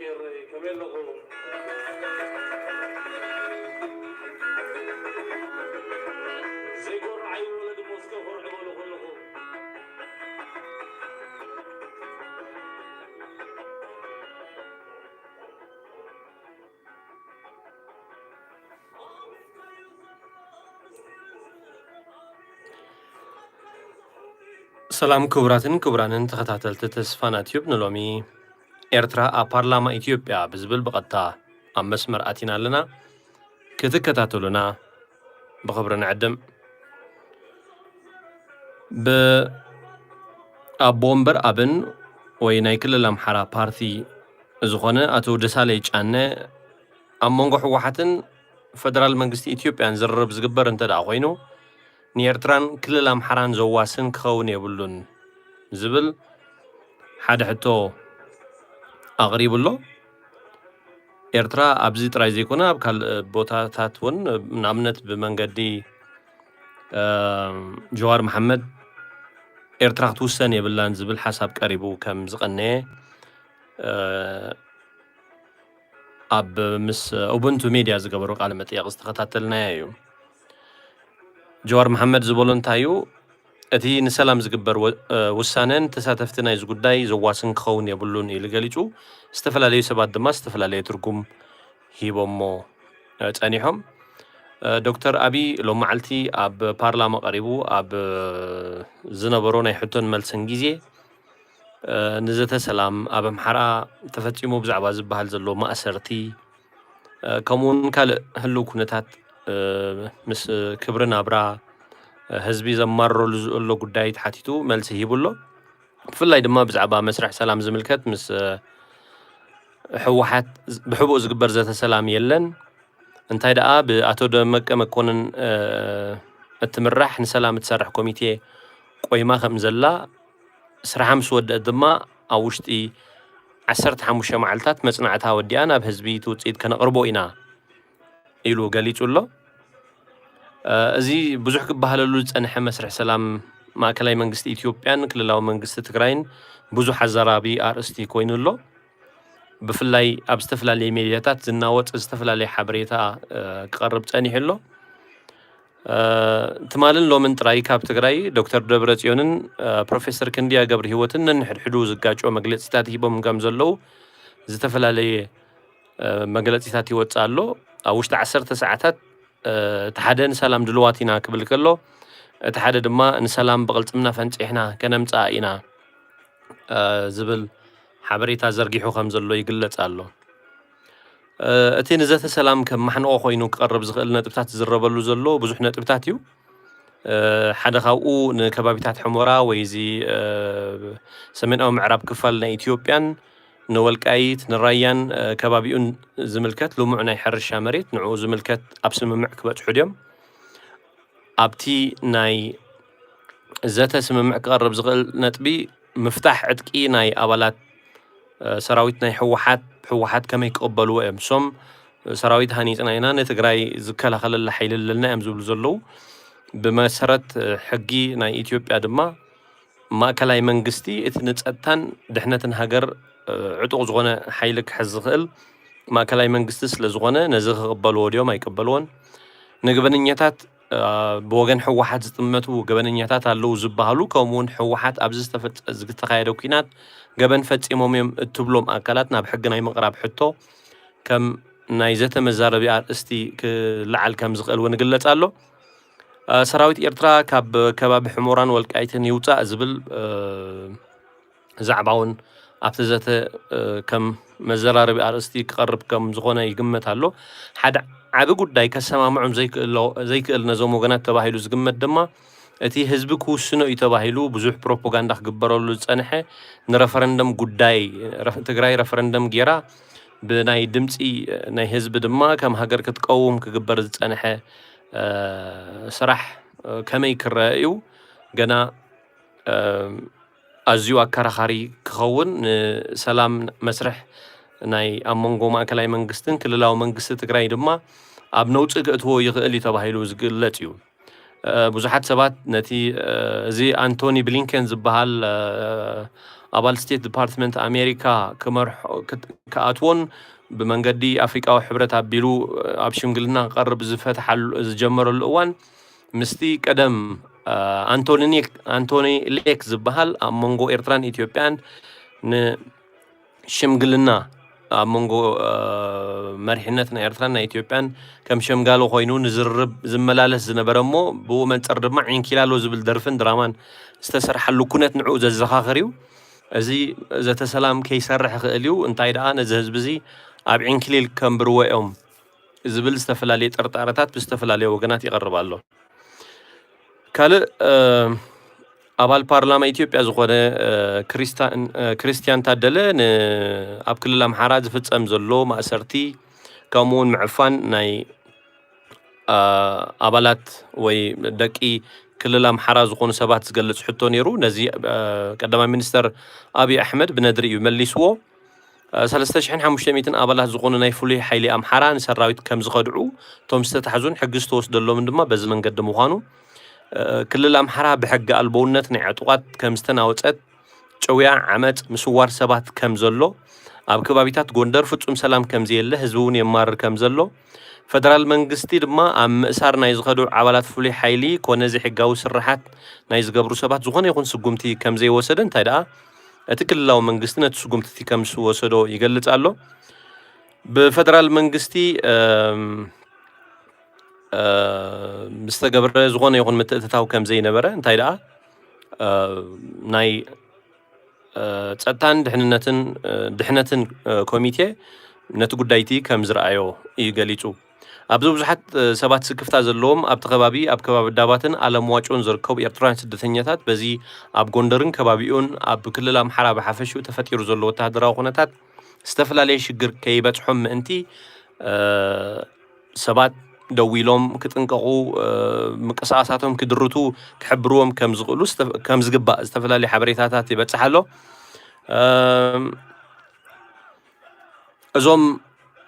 ከመይ ኣለኹ? ዘይኮርዓ ይወለድ እሞ እስከ ኮርዕ በሉ ኩልኹም። ሰላም ክቡራትን ክቡራንን ተኸታተልቲ ተስፋና ቲዩብ፣ ንሎሚ ኤርትራ ኣብ ፓርላማ ኢትዮጵያ ብዝብል ብቐጥታ ኣብ መስመር ኣቲና ኣለና። ክትከታተሉና ብኽብሪ ንዕድም። ብኣቦ ወንበር ኣብን ወይ ናይ ክልል ኣምሓራ ፓርቲ ዝኾነ ኣቶ ደሳለይ ጫነ ኣብ መንጎ ህወሓትን ፈደራል መንግስቲ ኢትዮጵያን ዝርርብ ዝግበር እንተ ደኣ ኮይኑ፣ ንኤርትራን ክልል ኣምሓራን ዘዋስን ክኸውን የብሉን ዝብል ሓደ ሕቶ ኣቕሪቡ ኣሎ። ኤርትራ ኣብዚ ጥራይ ዘይኮነ ኣብ ካልእ ቦታታት እውን፣ ንኣብነት ብመንገዲ፣ እ፣ ጀዋር መሓመድ ኤርትራ ክትውሰን የብላን ዝብል ሓሳብ ቀሪቡ ከም ዝቐነየ፣ እ፣ ኣብ ምስ ኡቡንቱ ሜድያ ዝገበሮ ቃለ መጠየቕ ዝተኸታተልናዮ እዩ። ጀዋር መሓመድ ዝበሎ እንታይ እዩ? እቲ ንሰላም ዝግበር ወ-፣ እ፣ ውሳነን ተሳተፍቲ ናይዚ ጉዳይ ዘዋስን ክኸውን የብሉን ኢሉ ገሊጹ። ዝተፈላለዩ ሰባት ድማ ዝተፈላለየ ትርጉም ሂቦሞ፣ እ፣ ጸኒሖም። እ፣ ዶክተር ኣቢ ሎም መዓልቲ ኣብ ፓርላማ ቀሪቡ ኣብ፣ እ፣ ዝነበሮ ናይ ሕቶን መልስን ግዜ፣ እ፣ ንዘተ ሰላም ኣብ ኣምሓራ ተፈጺሙ ብዛዕባ ዝበሃል ዘሎ ማእሰርቲ፣ እ፣ ከምኡውን ካልእ ህልው ኩነታት፣ እ፣ ምስ ክብሪ ናብራ፣ እ፣ ህዝቢ ዘማርረሉ ዘሎ ጉዳይ ተሓቲቱ መልሲ ሂቡ ኣሎ። ብፍላይ ድማ ብዛዕባ መስርሕ ሰላም ዝምልከት ምስ፣ እ፣ ህወሓት ዝ-፣ ብሕቡእ ዝግበር ዘተ ሰላም የለን። እንታይ ደኣ ብኣቶ ደመቀ መኮንን፣ እ፣ እትምራሕ ንሰላም እትሰርሕ ኮሚቴ ቆይማ ከም ዘላ፣ ስርሓ ምስ ወደአት ድማ ኣብ ውሽጢ ዓሰርተ ሓሙሽተ መዓልታት መጽናዕታ ወዲኣ ናብ ህዝቢ እቲ ውጽኢት ከነቕርቦ ኢና ኢሉ ገሊጹ ኣሎ። እ፣ እዚ ብዙሕ ክበሃለሉ ዝጸንሐ መስርሕ ሰላም ማእከላይ መንግስቲ ኢትዮጵያን ክልላዊ መንግስቲ ትግራይን ብዙሕ ኣዘራቢ ኣርእስቲ ኮይኑ ኣሎ። ብፍላይ ኣብ ዝተፈላለየ ሜድያታት ዝናወጽ ዝተፈላለየ ሓበሬታ፣ እ፣ ክቐርብ ጸኒሑ ኣሎ። እ፣ ትማልን ሎምን ጥራይ ካብ ትግራይ ዶክተር ደብረጽዮንን፣ እ፣ ፕሮፌሰር ክንድያ ገብረ ህይወትን ነንሕድሕዱ ዝጋጭ መግለጺታት ሂቦም ከም ዘለዉ ዝተፈላለየ፣ እ፣ መግለጺታት ይወጽእ ኣሎ። ኣብ ውሽጢ ዓሰርተ ሰዓታት፣ እ፣ እቲ ሓደ ንሰላም ድልዋት ኢና ክብል ከሎ፣ እቲ ሓደ ድማ ንሰላም ብቕልጽምና ፈንጺሕና ከነምጽኣ ኢና፣ እ፣ ዝብል ሓበሬታ ዘርጊሑ ከም ዘሎ ይግለጽ ኣሎ። እ፣ እቲ ንዘተ ሰላም ከም ማሕንቖ ኮይኑ ክቐርብ ዝኽእል ነጥብታት ዝዝረበሉ ዘሎ ብዙሕ ነጥብታት እዩ። እ፣ ሓደ ካብኡ ንከባቢታት ሑመራ ወይ እዚ፣ እ፣ ሰሜናዊ ምዕራብ ክፋል ናይ ኢትዮጵያን ንወልቃይት፣ ንራያን፣ እ፣ ከባቢኡን ዝምልከት ልሙዕ ናይ ሕርሻ መሬት ንዕኡ ዝምልከት ኣብ ስምምዕ ክበጽሑ ድዮም? ኣብቲ ናይ ዘተ ስምምዕ ክቐርብ ዝኽእል ነጥቢ ምፍታሕ ዕጥቂ ናይ ኣባላት፣ እ፣ ሰራዊት ናይ ህወሓት፣ ህወሓት ከመይ ክቕበልዎ እዮም? እሶም ሰራዊት ሃኒጽና ኢና፣ ንትግራይ ዝከላኸለላ ሓይሊ ኣለና እዮም ዝብሉ ዘለዉ። ብመሰረት፣ እ፣ ሕጊ ናይ ኢትዮጵያ ድማ ማእከላይ መንግስቲ እቲ ንጸጥታን ድሕነትን ሃገር፣ እ፣ ዕጡቕ ዝኾነ ሓይሊ ክሕዝ ዝኽእል ማእከላይ መንግስቲ ስለ ዝኾነ ነዚ ክቕበልዎ ድዮም ኣይቅበልዎን? ንገበነኛታት፣ እ፣ ብወገን ህወሓት ዝጥመቱ ገበነኛታት ኣለዉ ዝበሃሉ፣ ከምኡ እውን ህወሓት ኣብዚ ዝተፈጸ-፣ ዝተኻየደ ኲናት ገበን ፈጺሞም እዮም እትብሎም ኣካላት ናብ ሕጊ ናይ ምቕራብ ሕቶ ከም ናይ ዘተ መዛረቢ ኣርእስቲ ክለዓል ከም ዝኽእል እውን ይግለጽ ኣሎ። እ፣ ሰራዊት ኤርትራ ካብ ከባቢ ሕሞራን ወልቃይትን ይውጻእ ዝብል፣ እ፣ ዛዕባ እውን ኣብቲ ዘተ፣ እ፣ ከም መዘራረቢ ኣርእስቲ ክቐርብ ከም ዝኾነ ይግመት ኣሎ። ሓደ ዓቢ ጉዳይ ከሰማምዖም ዘይክእሎ-፣ ዘይክእል ነዞም ወገናት ተባሂሉ ዝግመት ድማ እቲ ህዝቢ ክውስኖ እዩ ተባሂሉ ብዙሕ ፕሮፓጋንዳ ክግበረሉ ዝጸንሐ ንረፈረንደም ጉዳይ፣ ረፍ-፣ ትግራይ ረፈረንደም ጌራ ብናይ ድምጺ ናይ ህዝቢ ድማ ከም ሃገር ክትቀውም ክግበር ዝጸንሐ፣ እ፣ ስራሕ፣ እ፣ ከመይ ክረአ እዩ? ገና፣ እ፣ ኣዝዩ ኣከራኻሪ ክኸውን፣ ንሰላም መስርሕ ናይ ኣብ መንጎ ማእከላይ መንግስትን ክልላዊ መንግስቲ ትግራይ ድማ ኣብ ነውጺ ክእትዎ ይኽእል እዩ ተባሂሉ ዝግለጽ እዩ። ብዙሓት ሰባት ነቲ እዚ ኣንቶኒ ብሊንከን ዝበሃል ኣባል ስቴት ዲፓርትመንት ኣሜሪካ ክመርሖ ክኣትዎን ብመንገዲ ኣፍሪቃዊ ሕብረት ኣቢሉ ኣብ ሽምግልና ክቐርብ ዝፈትሓሉ ዝጀመረሉ እዋን ምስቲ ቀደም ኣንቶኒ ሌክ ዝበሃል ኣብ መንጎ ኤርትራን ኢትዮጵያን ን ሽምግልና ኣብ መንጎ መሪሕነት ናይ ኤርትራን ናይ ኢትዮጵያን ከም ሸምጋሊ ኮይኑ ንዝርርብ ዝመላለስ ዝነበረ እሞ ብኡ መንፅር ድማ ዒንኪላሎ ዝብል ደርፍን ድራማን ዝተሰርሓሉ ኩነት ንዕኡ ዘዘኻኽር እዩ። እዚ ዘተ ሰላም ከይሰርሕ ይኽእል እዩ። እንታይ ደኣ ነዚ ህዝቢ እዚ ኣብ ዒንኪሊል ከንብርዎ እዮም ዝብል ዝተፈላለየ ጥርጣረታት ብዝተፈላለየ ወገናት ይቐርብ ኣሎ። ካልእ ኣባል ፓርላማ ኢትዮጵያ ዝኾነ ክርስቲያን ታደለ ኣብ ክልል ኣምሓራ ዝፍጸም ዘሎ ማእሰርቲ ከምኡ እውን ምዕፋን ናይ ኣባላት ወይ ደቂ ክልል ኣምሓራ ዝኾኑ ሰባት ዝገልጽ ሕቶ ነይሩ። ነዚ ቀዳማይ ሚኒስተር ኣብይ ኣሕመድ ብነድሪ እዩ መሊስዎ። ሰለስተ ሽሕን ሓሙሽተ ሚእትን ኣባላት ዝኾኑ ናይ ፍሉይ ሓይሊ ኣምሓራ ንሰራዊት ከም ዝኸድዑ፣ እቶም ዝተታሕዙን ሕጊ ዝተወስደሎምን ድማ በዚ መንገዲ ምዃኑ፣ ክልል ኣምሓራ ብሕጊ ኣልቦውነት ናይ ዕጡቓት ከም ዝተናወጸት፣ ጭውያ፣ ዓመጽ፣ ምስዋር ሰባት ከም ዘሎ፣ ኣብ ከባቢታት ጎንደር ፍጹም ሰላም ከም ዘየለ፣ ህዝቢ እውን የማርር ከም ዘሎ፣ ፈደራል መንግስቲ ድማ ኣብ ምእሳር ናይ ዝኸዱ ኣባላት ፍሉይ ሓይሊ ኮነ ዘይሕጋዊ ስርሓት ናይ ዝገብሩ ሰባት ዝኾነ ይኹን ስጉምቲ ከም ዘይወሰደ፣ እንታይ ደኣ እቲ ክልላዊ መንግስቲ ነቲ ስጉምቲ ከም ዝወሰዶ ይገልጽ ኣሎ። ብፈደራል መንግስቲ ዝተገብረ ዝኾነ ይኹን ምትእትታው ከም ዘይነበረ፣ እንታይ ደኣ ናይ ጸጥታን ድሕንነትን ድሕነትን ኮሚቴ ነቲ ጉዳይቲ ከም ዝረኣዮ እዩ ገሊጹ። ኣብዚ ብዙሓት ሰባት ስክፍታ ዘለዎም ኣብቲ ከባቢ ኣብ ከባቢ ዳባትን ኣለምዋጮን ዝርከቡ ኤርትራውያን ስደተኛታት በዚ ኣብ ጎንደርን ከባቢኡን ኣብ ክልል ኣምሓራ ብሓፈሽኡ ተፈጢሩ ዘሎ ወተሃደራዊ ኩነታት ዝተፈላለየ ሽግር ከይበጽሖም ምእንቲ ሰባት ደዊሎም ክጥንቀቑ ምንቅስቃሳቶም ክድርቱ ክሕብርዎም ከም ዝኽእሉ ከም ዝግባእ ዝተፈላለየ ሓበሬታታት ይበጽሕ ኣሎ። እዞም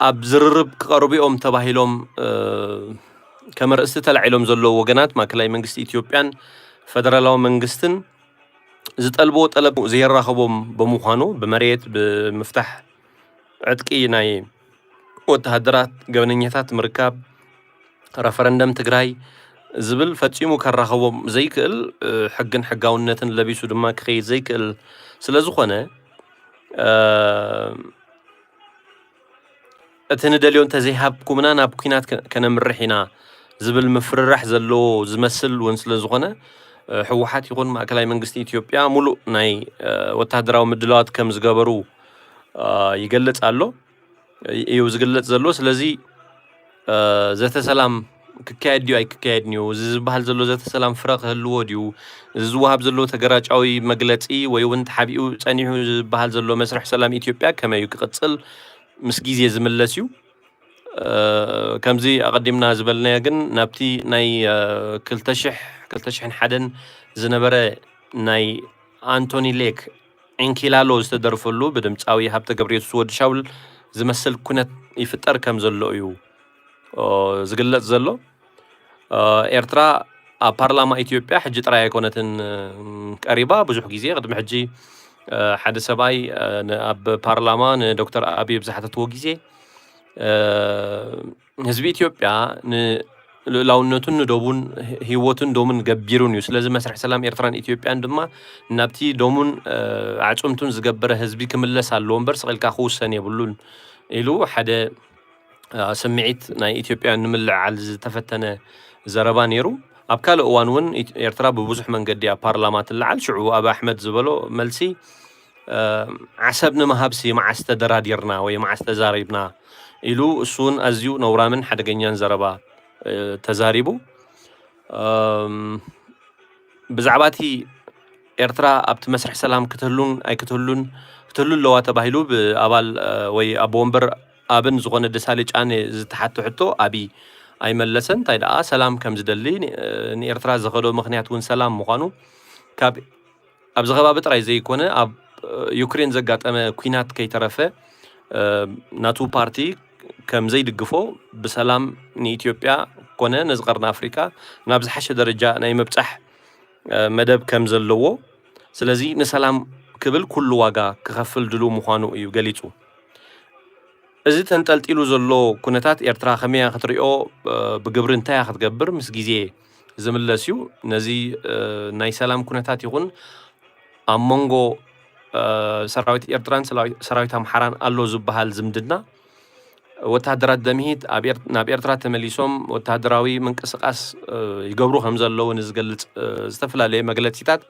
ኣብ ዝርርብ ክቐርቡ እዮም ተባሂሎም ከም ኣርእስቲ ተላዒሎም ዘለዉ ወገናት ማእከላይ መንግስቲ ኢትዮጵያን ፈደራላዊ መንግስትን ዝጠልብዎ ጠለብ ዘየራኽቦም ብምዃኑ ብመሬት ብምፍታሕ ዕጥቂ ናይ ወተሃደራት ገበነኛታት ምርካብ ረፈረንደም ትግራይ ዝብል ፈጺሙ ከራኽቦም ዘይክእል ሕግን ሕጋውነትን ለቢሱ ድማ ክኸይድ ዘይክእል ስለ ዝኾነ እቲ ንደልዮ እንተዘይሃብኩምና ናብ ኲናት ከነምርሕ ኢና ዝብል ምፍርራሕ ዘለዎ ዝመስል እውን ስለ ዝኾነ ህወሓት ይኹን ማእከላይ መንግስቲ ኢትዮጵያ ሙሉእ ናይ ወታደራዊ ምድላዋት ከም ዝገበሩ ይገልጽ ኣሎ እዩ ዝግለጽ ዘሎ። ስለዚ ዘተ ሰላም ክካየድ ድዩ ኣይክካየድን እዩ? እዚ ዝበሃል ዘሎ ዘተ ሰላም ፍረ ክህልዎ ድዩ? እዚ ዝወሃብ ዘሎ ተገራጫዊ መግለጺ ወይ እውን ተሓቢኡ ጸኒሑ ዝበሃል ዘሎ መስርሕ ሰላም ኢትዮጵያ ከመይ እዩ ክቕጽል? ምስ ግዜ ዝምለስ እዩ። ከምዚ ኣቐዲምና ዝበልናዮ ግን ናብቲ ናይ ክልተ ሽሕ ክልተ ሽሕን ሓደን ዝነበረ ናይ ኣንቶኒ ሌክ ዒንኪላሎ ዝተደርፈሉ ብድምፃዊ ሃብተ ገብረየሱስ ወዲ ሻውል ዝመስል ኩነት ይፍጠር ከም ዘሎ እዩ ዝግለጽ ዘሎ። ኤርትራ ኣብ ፓርላማ ኢትዮጵያ ሕጂ ጥራይ ኣይኮነትን ቀሪባ፣ ብዙሕ ግዜ ቅድሚ ሕጂ ሓደ ሰብኣይ ኣብ ፓርላማ ንዶክተር ኣብይ ብዝሓተትዎ ግዜ ህዝቢ ኢትዮጵያ ንልኡላውነቱን ንደቡን ህይወቱን ደሙን ገቢሩን እዩ። ስለዚ መስርሕ ሰላም ኤርትራን ኢትዮጵያን ድማ ናብቲ ደሙን ኣዕፅምቱን ዝገበረ ህዝቢ ክምለስ ኣለዎ እምበር ስቕ ኢልካ ክውሰን የብሉን ኢሉ ሓደ ስምዒት ናይ ኢትዮጵያውያን ንምልዕዓል ዝተፈተነ ዘረባ ነይሩ። ኣብ ካልእ እዋን እውን ኤርትራ ብብዙሕ መንገዲ ኣብ ፓርላማ ትለዓል። ሽዑ ኣብ ኣሕመድ ዝበሎ መልሲ ዓሰብ ንምሃብሲ መዓስ ተደራዲርና ወይ መዓስ ተዛሪብና ኢሉ እሱ እውን ኣዝዩ ነውራምን ሓደገኛን ዘረባ ተዛሪቡ። ብዛዕባ እቲ ኤርትራ ኣብቲ መስርሕ ሰላም ክትህሉን ኣይክትህሉን ክትህሉ ኣለዋ ተባሂሉ ብኣባል ወይ ኣቦ ወንበር ኣብን ዝኾነ ደሳሌ ጫኔ ዝተሓቶ ሕቶ ኣብይ ኣይመለሰን። እንታይ ደኣ ሰላም ከም ዝደሊ ንኤርትራ ዘኸዶ ምኽንያት እውን ሰላም ምዃኑ ካብ ኣብዚ ከባቢ ጥራይ ዘይኮነ ኣብ ዩክሬን ዘጋጠመ ኲናት ከይተረፈ ናቱ ፓርቲ ከም ዘይድግፎ ብሰላም ንኢትዮጵያ ኮነ ነዚ ቀርኒ ኣፍሪቃ ናብ ዝሓሸ ደረጃ ናይ ምብጻሕ መደብ ከም ዘለዎ፣ ስለዚ ንሰላም ክብል ኩሉ ዋጋ ክኸፍል ድሉ ምዃኑ እዩ ገሊጹ። እዚ ተንጠልጢሉ ዘሎ ኩነታት ኤርትራ ከመይ እያ ክትሪኦ፣ ብግብሪ እንታይ እያ ክትገብር ምስ ግዜ ዝምለስ እዩ። ነዚ ናይ ሰላም ኩነታት ይኹን ኣብ መንጎ ሰራዊት ኤርትራን ሰራዊት ኣምሓራን ኣሎ ዝበሃል ዝምድና፣ ወተሃደራት ደምሂት ኣብ ኤር- ናብ ኤርትራ ተመሊሶም ወተሃደራዊ ምንቅስቃስ ይገብሩ ከም ዘለዉ ንዝገልጽ ዝተፈላለየ መግለጺታት፣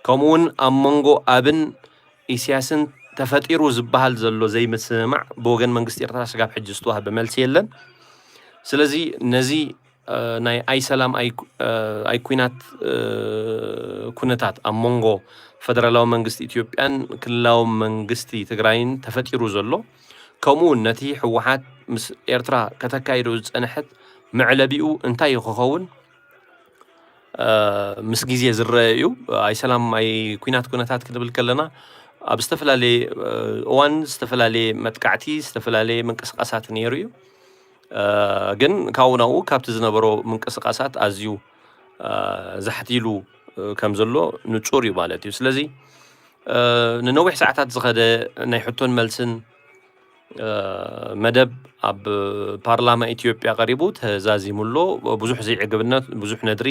ከምኡ እውን ኣብ መንጎ ኣብን ኢሳያስን ተፈጢሩ ዝበሃል ዘሎ ዘይምስምማዕ ብወገን መንግስቲ ኤርትራ ስጋብ ሕጂ ዝተዋህበ መልሲ የለን። ስለዚ ነዚ ናይ ኣይሰላም ኣይኩናት ኩነታት ኣብ መንጎ ፈደራላዊ መንግስቲ ኢትዮጵያን ክልላዊ መንግስቲ ትግራይን ተፈጢሩ ዘሎ፣ ከምኡ እውን ነቲ ህወሓት ምስ ኤርትራ ከተካይዶ ዝጸንሐት መዕለቢኡ እንታይ እዩ ክኸውን ምስ ግዜ ዝረአ እዩ። ኣይሰላም ኣይኩናት ኩነታት ክንብል ከለና ኣብ ዝተፈላለየ እዋን ዝተፈላለየ መጥቃዕቲ ዝተፈላለየ ምንቅስቃሳት ነይሩ እዩ። ግን ካብኡ ናብኡ ካብቲ ዝነበሮ ምንቅስቃሳት ኣዝዩ ዛሕቲሉ ከም ዘሎ ንጹር እዩ ማለት እዩ። ስለዚ ንነዊሕ ሰዓታት ዝኸደ ናይ ሕቶን መልስን መደብ ኣብ ፓርላማ ኢትዮጵያ ቀሪቡ ተዛዚሙ ኣሎ። ብዙሕ ዘይዕግብነት፣ ብዙሕ ነድሪ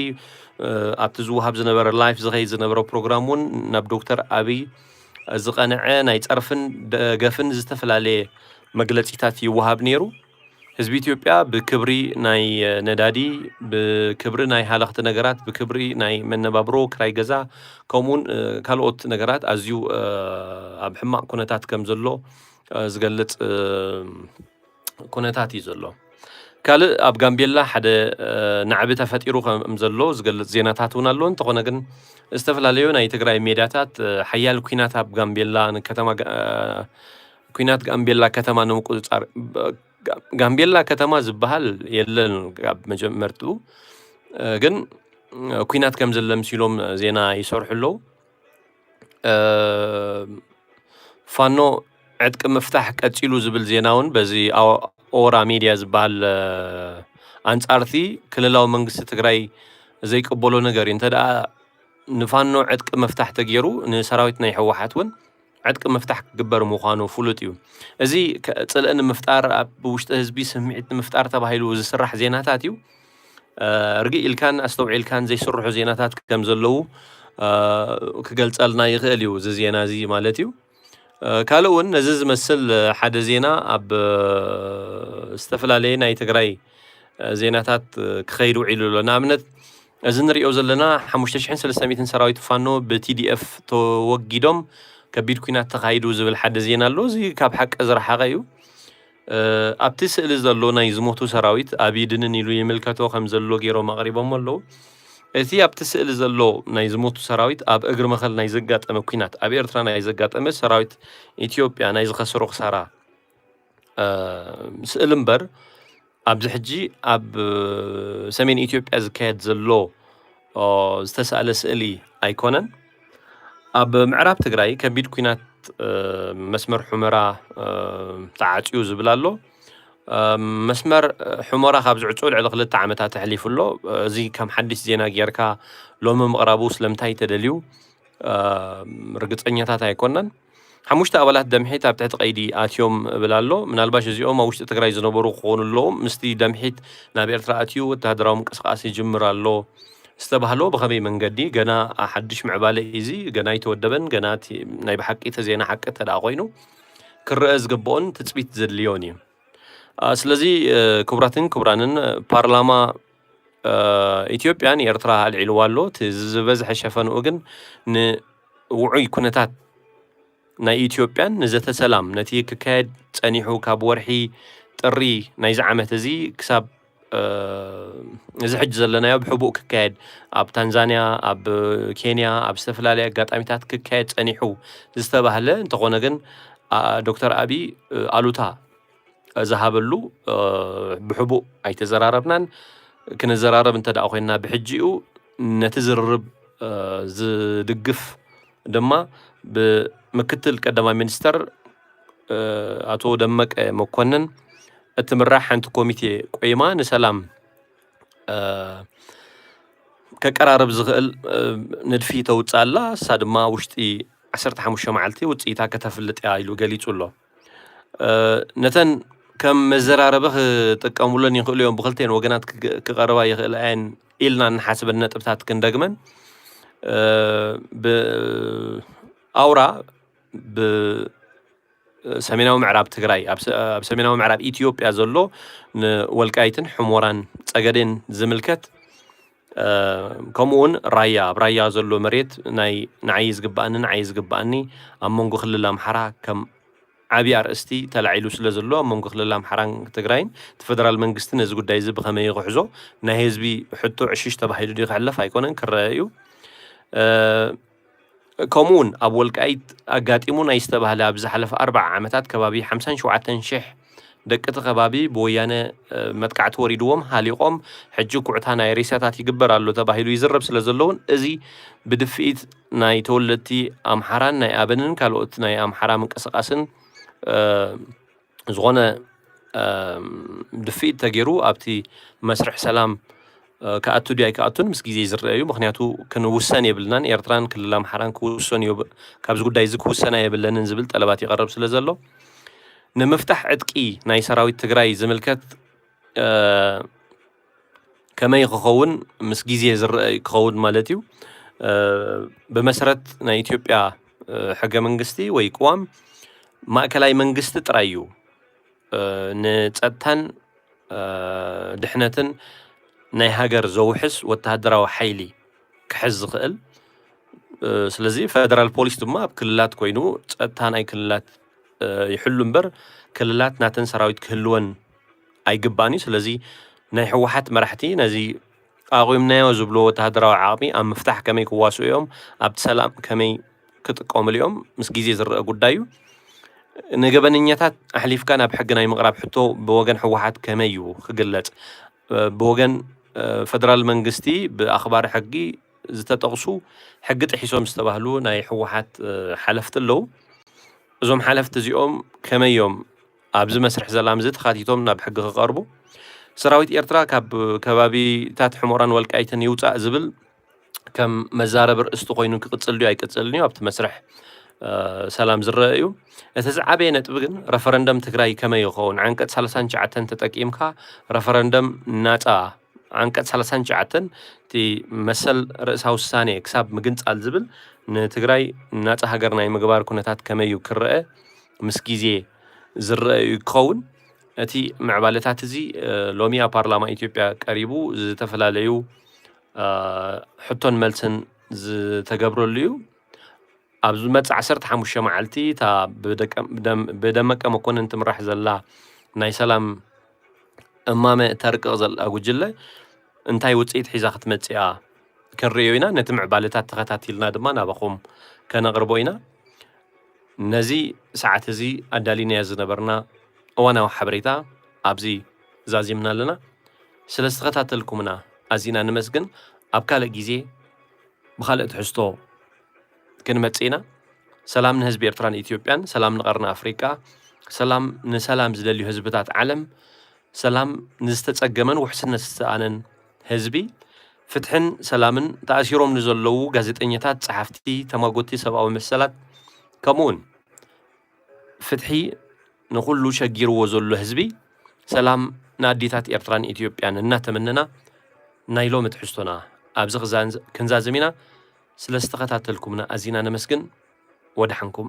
ኣብቲ ዝወሃብ ዝነበረ ላይፍ ዝኸይድ ዝነበረ ፕሮግራም እውን ናብ ዶክተር ኣብይ ዝቐንዐ ናይ ጸርፍን ደገፍን ዝተፈላለየ መግለጺታት ይወሃብ ነይሩ። ህዝቢ ኢትዮጵያ ብክብሪ ናይ ነዳዲ፣ ብክብሪ ናይ ሃለኽቲ ነገራት፣ ብክብሪ ናይ መነባብሮ፣ ክራይ ገዛ፣ ከምኡውን ካልኦት ነገራት ኣዝዩ ኣብ ሕማቕ ኩነታት ከም ዘሎ ዝገልጽ ኩነታት እዩ ዘሎ። ካልእ ኣብ ጋምቤላ ሓደ ናዕቢ ተፈጢሩ ከም ዘሎ ዝገልጽ ዜናታት እውን ኣሎ። እንተኾነ ግን ዝተፈላለዩ ናይ ትግራይ ሜድያታት ሓያል ኩናት ኣብ ጋምቤላ ንከተማ ኩናት ጋምቤላ ከተማ ንምቁፅፃር ጋምቤላ ከተማ ዝበሃል የለን። ኣብ መጀመርትኡ ግን ኩናት ከም ዘለ ምሲሎም ዜና ይሰርሑ ኣለዉ። ፋኖ ዕጥቂ ምፍታሕ ቀፂሉ ዝብል ዜና እውን በዚ ኦራ ሚድያ ዝበሃል ኣንፃርቲ ክልላዊ መንግስቲ ትግራይ ዘይቅበሎ ነገር እዩ። እንተ ደኣ ንፋኖ ዕጥቂ ምፍታሕ ተገይሩ ንሰራዊት ናይ ህወሓት እውን ዕጥቂ ምፍታሕ ክግበር ምዃኑ ፍሉጥ እዩ። እዚ ጽልኢ ንምፍጣር፣ ኣብ ውሽጢ ህዝቢ ስምዒት ንምፍጣር ተባሂሉ ዝስራሕ ዜናታት እዩ። ርግእ ኢልካን ኣስተውዒልካን ዘይስርሑ ዜናታት ከም ዘለዉ ክገልጸልና ይኽእል እዩ፣ እዚ ዜና እዚ ማለት እዩ። ካልእ እውን ነዚ ዝመስል ሓደ ዜና ኣብ ዝተፈላለየ ናይ ትግራይ ዜናታት ክኸይድ ውዒሉ ኣሎ። ንኣብነት እዚ ንሪኦ ዘለና ሓሙሽተ ሽሕን ሰለስተ ሚእትን ሰራዊት ፋኖ ብቲዲኤፍ ተወጊዶም ከቢድ ኩናት ተኻይዱ ዝብል ሓደ ዜና ኣሎ። እዚ ካብ ሓቂ ዝረሓቐ እዩ። ኣብቲ ስእሊ ዘሎ ናይ ዝሞቱ ሰራዊት ኣብይ ድንን ኢሉ ይምልከቶ ከም ዘሎ ገይሮም ኣቕሪቦሞ ኣለዉ። እቲ ኣብቲ ስእሊ ዘሎ ናይ ዝሞቱ ሰራዊት ኣብ እግሪ መኸል ናይ ዘጋጠመ ኩናት፣ ኣብ ኤርትራ ናይ ዘጋጠመ ሰራዊት ኢትዮጵያ ናይ ዝኸሰሮ ክሳራ ስእሊ እምበር ኣብዚ ሕጂ ኣብ ሰሜን ኢትዮጵያ ዝካየድ ዘሎ ዝተሳእለ ስእሊ ኣይኮነን። ኣብ ምዕራብ ትግራይ ከቢድ ኩናት መስመር ሑመራ ተዓፅዩ ዝብል ኣሎ። መስመር ሑመራ ካብ ዝዕፁ ልዕሊ ክልተ ዓመታት ኣሕሊፉ ኣሎ። እዚ ከም ሓድሽ ዜና ጌርካ ሎሚ ምቕራቡ ስለምንታይ ተደልዩ ርግፀኛታት ኣይኮናን። ሓሙሽተ ኣባላት ደምሒት ኣብ ትሕቲ ቀይዲ ኣትዮም እብል ኣሎ። ምናልባሽ እዚኦም ኣብ ውሽጢ ትግራይ ዝነበሩ ክኾኑ ኣለዎም። ምስቲ ደምሒት ናብ ኤርትራ ኣትዩ ወተሃደራዊ ምንቅስቃስ ይጅምር ኣሎ ዝተባህሎ ብኸመይ መንገዲ? ገና ሓድሽ ምዕባለ እዩ እዚ። ገና ኣይተወደበን። ገና እቲ ናይ ብሓቂ እቲ ዜና ሓቂ እንተ ደኣ ኮይኑ ክረአ ዝግብኦን ትፅቢት ዘድልዮን እዩ። ስለዚ ክቡራትን ክቡራንን ፓርላማ ኢትዮጵያ ንኤርትራ ኣልዒልዋ ኣሎ። እቲ ዝበዝሐ ሸፈንኡ ግን ንውዑይ ኩነታት ናይ ኢትዮጵያን ንዘተ ሰላም ነቲ ክካየድ ጸኒሑ ካብ ወርሒ ጥሪ ናይዚ ዓመት እዚ ክሳብ እዚ ሕጂ ዘለናዮ ብሕቡእ ክካየድ ኣብ ታንዛንያ፣ ኣብ ኬንያ፣ ኣብ ዝተፈላለየ ኣጋጣሚታት ክካየድ ጸኒሑ ዝተባህለ እንተኾነ ግን ዶክተር ኣብይ ኣሉታ ዝሃበሉ ብሕቡእ ኣይተዘራረብናን። ክንዘራረብ እንተ ደኣ ኮይንና ብሕጂኡ ነቲ ዝርርብ ዝድግፍ ድማ ብምክትል ቀዳማይ ሚኒስተር ኣቶ ደመቀ መኮንን እትምራሕ ሓንቲ ኮሚቴ ቆይማ ንሰላም ከቀራርብ ዝኽእል ንድፊ ተውፅእ ኣላ። እሳ ድማ ውሽጢ ዓሰርተ ሓሙሽተ መዓልቲ ውፅኢታ ከተፍልጥ እያ ኢሉ ገሊፁ ኣሎ። ነተን ከም መዘራረቢ ክጥቀሙለን ይኽእሉ እዮም፣ ብክልተን ወገናት ክቀርባ ይኽእላ እየን ኢልና እንሓስበን ነጥብታት ክንደግመን ብኣውራ ብሰሜናዊ ምዕራብ ትግራይ ኣብ ሰሜናዊ ምዕራብ ኢትዮጵያ ዘሎ ንወልቃይትን ሕሞራን ፀገዴን ዝምልከት ከምኡ እውን ራያ ኣብ ራያ ዘሎ መሬት ናይ ንዓይ ዝግባኣኒ ንዓይ ዝግባኣኒ ኣብ መንጎ ክልል ኣምሓራ ከም ዓብዪ ኣርእስቲ ተላዒሉ ስለ ዘሎ ኣብ መንጎ ክልል ኣምሓራን ትግራይን እቲ ፈደራል መንግስቲ ነዚ ጉዳይ እዚ ብኸመይ ክሕዞ ናይ ህዝቢ ሕቶ ዕሽሽ ተባሂሉ ድዩ ክሕለፍ ኣይኮነን ክረአ እዩ። ከምኡ እውን ኣብ ወልቃይት ኣጋጢሙ ናይ ዝተባህለ ኣብ ዝሓለፈ ኣርባዓ ዓመታት ከባቢ ሓምሳን ሸውዓተን ሽሕ ደቂ እቲ ከባቢ ብወያነ መጥቃዕቲ ወሪድዎም ሃሊቖም ሕጂ ኩዕታ ናይ ሬሳታት ይግበር ኣሎ ተባሂሉ ይዝረብ ስለ ዘለውን እዚ ብድፍኢት ናይ ተወለድቲ ኣምሓራን ናይ ኣበንን ካልኦት ናይ ኣምሓራ ምንቅስቃስን ዝኾነ ድፍኢት ተገይሩ ኣብቲ መስርሕ ሰላም ክኣቱ ድዩ ኣይክኣቱን ምስ ግዜ ዝረአ እዩ። ምክንያቱ ክንውሰን የብልናን፣ ኤርትራን ክልል ኣምሓራን ክውሰን እዩ፣ ካብዚ ጉዳይ እዚ ክውሰና የብለንን ዝብል ጠለባት ይቐርብ ስለ ዘሎ ንምፍታሕ ዕጥቂ ናይ ሰራዊት ትግራይ ዝምልከት ከመይ ክኸውን ምስ ግዜ ዝረአ ክኸውን ማለት እዩ። ብመሰረት ናይ ኢትዮጵያ ሕገ መንግስቲ ወይ ቅዋም ማእከላይ መንግስቲ ጥራይ እዩ ንፀጥታን ድሕነትን ናይ ሃገር ዘውሕስ ወተሃደራዊ ሓይሊ ክሕዝ ዝኽእል። ስለዚ ፈደራል ፖሊስ ድማ ኣብ ክልላት ኮይኑ ፀጥታ ናይ ክልላት ይሕሉ እምበር ክልላት ናተን ሰራዊት ክህልወን ኣይግባእን እዩ። ስለዚ ናይ ህወሓት መራሕቲ ነዚ ኣቑምናዮ ዝብሎ ወተሃደራዊ ዓቕሚ ኣብ ምፍታሕ ከመይ ክዋስኡ እዮም፣ ኣብቲ ሰላም ከመይ ክጥቀምሉ እዮም ምስ ግዜ ዝረአ ጉዳይ እዩ። ንገበነኛታት ኣሕሊፍካ ናብ ሕጊ ናይ ምቕራብ ሕቶ ብወገን ህወሓት ከመይ እዩ ክግለጽ? ብወገን ፈደራል መንግስቲ ብኣኽባሪ ሕጊ ዝተጠቕሱ ሕጊ ጥሒሶም ዝተባህሉ ናይ ህወሓት ሓለፍቲ ኣለዉ። እዞም ሓለፍቲ እዚኦም ከመይ እዮም ኣብዚ መስርሕ ሰላም እዚ ተኻቲቶም ናብ ሕጊ ክቐርቡ? ሰራዊት ኤርትራ ካብ ከባቢታት ሕሞራን ወልቃይትን ይውፃእ ዝብል ከም መዛረቢ ርእስቲ ኮይኑ ክቕፅል ድዩ ኣይቅፅልን እዩ ኣብቲ መስርሕ ሰላም ዝረአ እዩ። እቲ ዝዓበየ ነጥቢ ግን ረፈረንደም ትግራይ ከመይ ይኸውን? ዓንቀፅ ሰላሳን ትሽዓተን ተጠቂምካ ረፈረንደም ናፃ ዓንቀፅ ሰላሳን ትሽዓተን እቲ መሰል ርእሳ ውሳኔ ክሳብ ምግንፃል ዝብል ንትግራይ ናፃ ሃገር ናይ ምግባር ኩነታት ከመይ እዩ ክረአ ምስ ግዜ ዝረአ እዩ ክኸውን። እቲ ምዕባለታት እዚ ሎሚ ኣብ ፓርላማ ኢትዮጵያ ቀሪቡ ዝተፈላለዩ ሕቶን መልስን ዝተገብረሉ እዩ። ኣብ ዝመፅእ ዓሰርተ ሓሙሽተ መዓልቲ እታ ብደመቀ መኮንን ትምራሕ ዘላ ናይ ሰላም እማመ እተርቅቕ ዘላ ጉጅለ እንታይ ውፅኢት ሒዛ ክትመፅእ እያ ክንርእዮ ኢና። ነቲ ምዕባለታት ተኸታቲልና ድማ ናባኹም ከነቕርቦ ኢና። ነዚ ሰዓት እዚ ኣዳሊናዮ ዝነበርና እዋናዊ ሓበሬታ ኣብዚ ዛዚምና ኣለና። ስለ ዝተኸታተልኩምና ኣዚና ንመስግን። ኣብ ካልእ ግዜ ብኻልእ ትሕዝቶ ክንመጽእ ኢና። ሰላም ንህዝቢ ኤርትራን ኢትዮጵያን፣ ሰላም ንቐርኒ ኣፍሪቃ፣ ሰላም ንሰላም ዝደልዩ ህዝብታት ዓለም፣ ሰላም ንዝተጸገመን ውሕስነት ዝተኣነን ህዝቢ፣ ፍትሕን ሰላምን ተኣሲሮም ንዘለዉ ጋዜጠኛታት፣ ጸሓፍቲ፣ ተማጎቲ ሰብኣዊ መሰላት ከምኡውን ፍትሒ ንኹሉ ሸጊርዎ ዘሎ ህዝቢ ሰላም ንኣዴታት ኤርትራን ኢትዮጵያን እናተመነና ናይ ሎሚ ትሕዝቶና ኣብዚ ክንዛዝም ኢና። ስለ ዝተኸታተልኩምና ኣዚና ነመስግን። ወደሓንኩም።